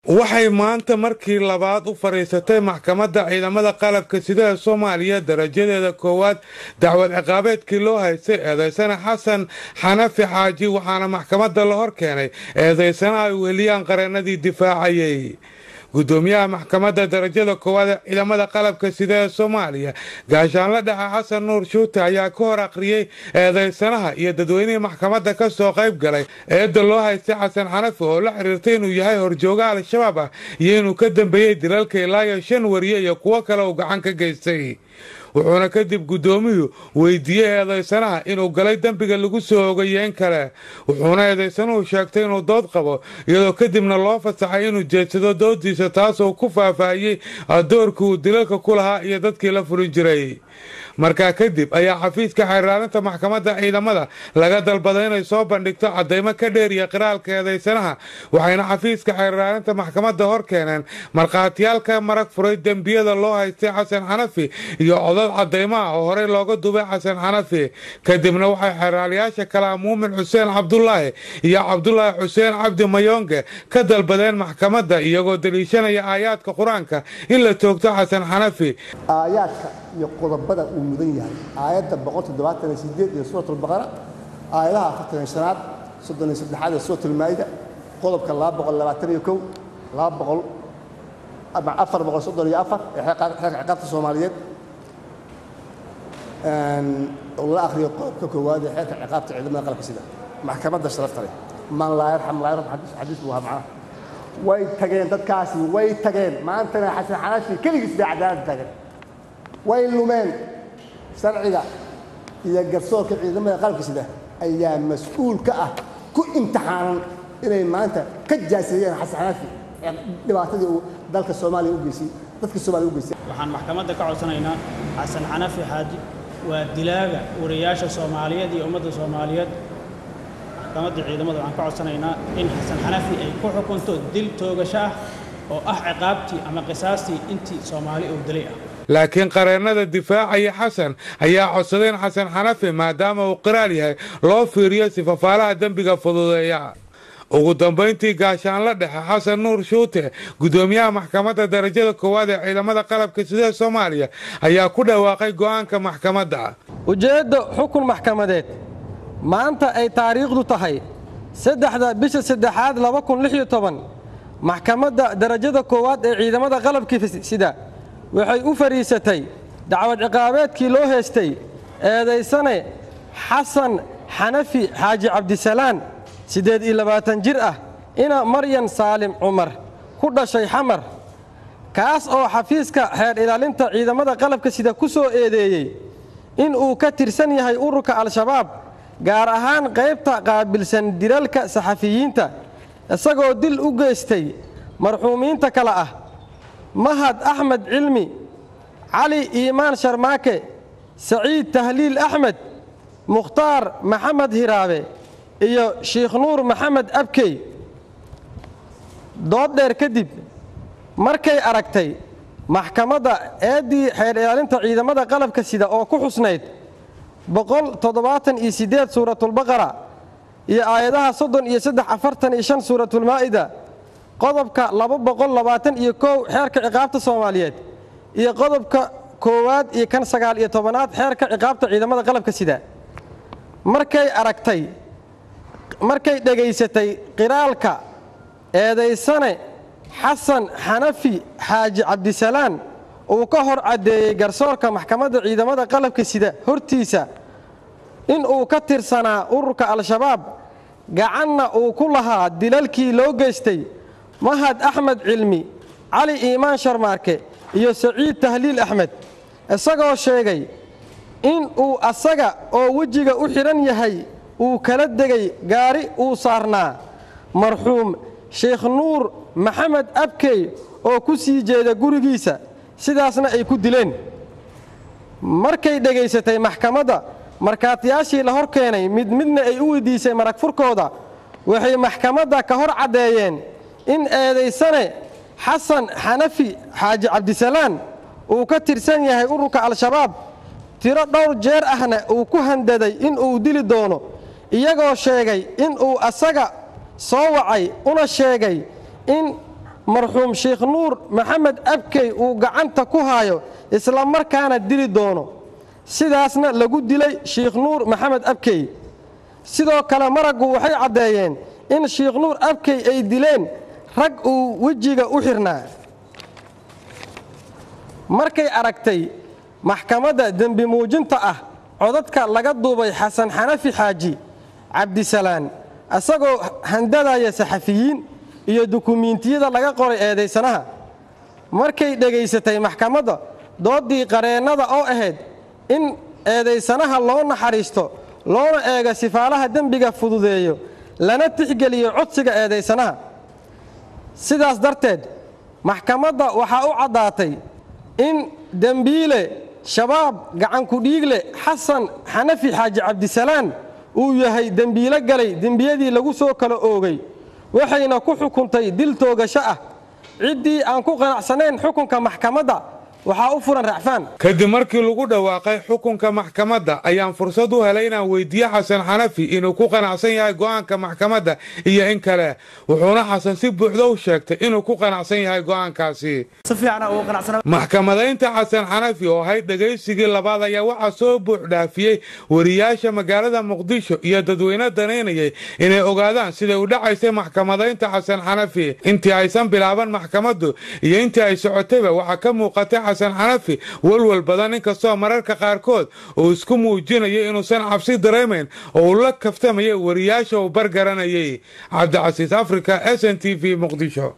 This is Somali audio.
Waxay maanta markii labaad u fadhiisatay Maxkamadda Ciidamada Qalabka Sida ee Soomaaliya darajadeeda koowaad dacwad ciqaabeedkii loo haystay eedaysana Xasan Xanafi Xaaji, waxaana maxkamadda la hor keenay eedaysanaha ay weheliyaan qareenadii difaacayay. Gudoomiyaha Maxkamadda Darajada Koowaad ee Ciidamada Qalabka Sida ee Soomaaliya, Gaashaanla Dhexe Xasan Nuur Shuute, ayaa ka hor akhriyey eedaysanaha iyo dadweynihii maxkamadda ka soo qayb galay eedda loo haystay Xasan Xanafi oo la xiriirtay inuu yahay horjooga Al-Shabaab ah iyo inuu ka dambeeyey dilalka ilaa iyo 5 wariye iyo kuwo kale uu gacan ka geystay. Wuxuuna kadib guddoomiyuhu weydiiyey eedaysanaha inuu galay dembiga lagu soo ogayeen kale, wuxuuna eedaysanuhu sheegtay inuu dood qabo, iyadoo kadibna loo fasaxay inuu jeedsado doodiisa, taasoo ku faahfaahiyey doorkii uu dilalka ku lahaa iyo dadkii la fulin jiray. Markaa kadib ayaa xafiiska xeerlaalinta maxkamadda ciidamada laga dalbaday inay soo bandhigto caddaymo ka dheeriya qiraalka eedaysanaha, waxayna xafiiska xeerlaalinta maxkamadda hor keeneen markhaatiyaal ka marag furay dembiyada loo haystay Xasan Xanafi iyo codad caddaymaha oo horey looga dubay Xasan Xanafi. Kadibna waxay xeerlaalayaasha kalea Muumin Xuseen Cabdulaahi iyo Cabdulaahi Xuseen Cabdi Mayonge ka dalbadeen maxkamadda, iyagoo daliishanaya aayaadka Qur-aanka, in la toogto Xasan Xanafi. Aayaadka iyo qodobada uu mudan yahay: aayadda 178 ee Suurat Albaqara, aayadaha 45aad, 33aad ee Suurat Almaa'ida, qodobka 221, 200 ama 434 ee xeerka ciqaabta Soomaaliyeed, oo la akhriyo qodobka koowaad ee xeerka ciqaabta ciidamada qalabka sida. Maxkamadda sharafta leh, man laa yarxam laa yarxam, xadiis buu ahaa macnaha. Way tageen dadkaasi, way tageen. Maantana Xasan Xanafi keligiis bay cadaaladda taagan. Way lumeen. Sharciga iyo garsoorka ciidamada qalabka sida ayaa mas-uul ka ah, ku imtixaanan inay maanta ka jaaseeyeen Xasan Xanafi dhibaatadii uu dalka Soomaaliya u geysay, dadka Soomaaliya u geysay. Waxaan maxkamadda ka codsanaynaa, Xasan Xanafi Xaaji waa dilaaga wariyaasha Soomaaliyeed iyo ummadda Soomaaliyeed. Maxkamadda ciidamada waxaan ka codsanaynaa in Xasan Xanafi ay ku xukunto dil toogasho ah oo ah ciqaabtii ama qisaastii intii Soomaali uu dilay ah. Laakiin qareennada difaacaya Xasan ayaa codsaday in Xasan Xanafi, maadaama uu qiraal yahay, loo fiiriyo sifafaalaha dembiga fududeeya. Ugu dambayntii, Gaashaanla Dhexe Xasan Nuur Shuute, gudoomiyaha Maxkamadda Darajada Koowaad ee Ciidamada Qalabka Sida Soomaaliya, ayaa ku dhawaaqay go'aanka maxkamadda. Ujeeddo xukun maxkamadeed. Maanta ay taariikhdu tahay 3-da bisha saddexaad 2016, Maxkamadda Darajada Koowaad ee Ciidamada Qalabka Sida waxay u fadhiisatay dacwad ciqaabeedkii loo heystay eedaysane Xasan Xanafi Xaaji Cabdisalaan, 28 jir ah, ina Maryan Saalim Cumar, ku dhashay Xamar, kaas oo xafiiska xeer ilaalinta ciidamada qalabka sida ku soo eedeeyey in uu ka tirsan yahay ururka Al-Shabaab, gaar ahaan qaybta qaabilsan dilalka saxafiyiinta, isagoo dil u geystay marxuumiinta kale ah Mahad Axmed Cilmi, Cali Iimaan Sharmaake, Saciid Tahliil Axmed, Mukhtaar Maxamed Hiraabe iyo Shiikh Nuur Maxamed Abkey. Dood dheer kadib, markay aragtay maxkamadda eeddii xeer ilaalinta ciidamada qalabka sida oo ku xusnayd 178 Suuratulbaqara iyo aayadaha 33, 45 Suuratulmaa'ida, qodobka 221 xeerka ciqaabta Soomaaliyeed iyo qodobka koowaad iyo kan 19aad xeerka ciqaabta ciidamada qalabka sida, markay aragtay, markay dhegaysatay qiraalka eedaysane Xasan Xanafi Xaaji Cabdisalaan uu ka hor caddeeyey garsoorka maxkamadda ciidamada qalabka sida hortiisa in uu ka tirsanaa ururka Al-Shabaab, gacanna uu ku lahaa dilalkii loo geystay Mahad Axmed Cilmi, Cali Iimaan Sharmaarke iyo Saciid Tahliil Axmed, isagoo sheegay in uu asaga oo wejiga u xidhan yahay uu kala degay gaari uu saarnaa marxuum Sheekh Nuur Maxamed Abkey oo ku sii jeeda gurigiisa, sidaasna ay ku dileen. Markay dhegaysatay maxkamadda markhaatiyaashii la hor keenay, mid midna ay u weydiisay marag furkooda, waxay maxkamadda ka hor caddeeyeen in eedaysane Xasan Xanafi Xaaji Cabdisalaan uu ka tirsan yahay ururka Al-Shabaab, tiro dhowr jeer ahna uu ku handaday in uu dili doono, iyagoo sheegay in uu asaga soo wacay una sheegay in marxuum Sheekh Nuur Maxamed Abkey uu gacanta ku hayo isla markaana dili doono, sidaasna lagu dilay Sheekh Nuur Maxamed Abkey. Sidoo kale maraggu waxay caddeeyeen in Sheekh Nuur Abkey ay dileen rag uu wejiga u xirnaa. Markay aragtay maxkamadda dembi muujinta ah codadka laga duubay Xasan Xanafi Xaaji Cabdisalaan isagoo handadaya saxafiyiin iyo dukumiintiyada laga qoray eedaysanaha. Markay dhegaysatay maxkamadda doodii qareennada oo ahayd in eedaysanaha loo naxariisto loona eego sifaalaha dembiga fududeeyo lana tixgeliyo codsiga eedaysanaha. Sidaas darteed maxkamadda waxaa u caddaatay in dembiile shabaab gacanku-dhiigle Xasan Xanafi Xaaji Cabdisalaan uu yahay dembiilo galay dembiyadii lagu soo kala oogay, waxayna ku xukuntay dil toogasho ah. Ciddii aan ku qanacsanayn xukunka maxkamadda waxaa u furan racfaan. Kadib markii lagu dhawaaqay xukunka maxkamadda ayaan fursad u helay inaan weydiiyo Xasan Xanafi inuu ku qanacsan yahay go'aanka maxkamadda iyo in kale, wuxuuna Xasan si buuxda u sheegtay inuu ku qanacsan yahay go'aankaasi. Maxkamadaynta Xasan Xanafi oo ahayd dhegaysigii labaad ayaa waxaa soo buux dhaafiyey wariyaasha magaalada Muqdisho iyo dadweyne danaynayay inay ogaadaan siday u dhacaysay maxkamadaynta Xasan Xanafi. Intii aysan bilaaban maxkamaddu iyo intii ay socotayba waxaa ka muuqatay Xasan Xanafi walwal badan, inkastoo mararka qaarkood uu isku muujinayo inuusan cabsi dareemayn oo uu la kaftamayay wariyaasha uu bargaranayay. Cabdicasiis Africa, SNTV, Muqdisho.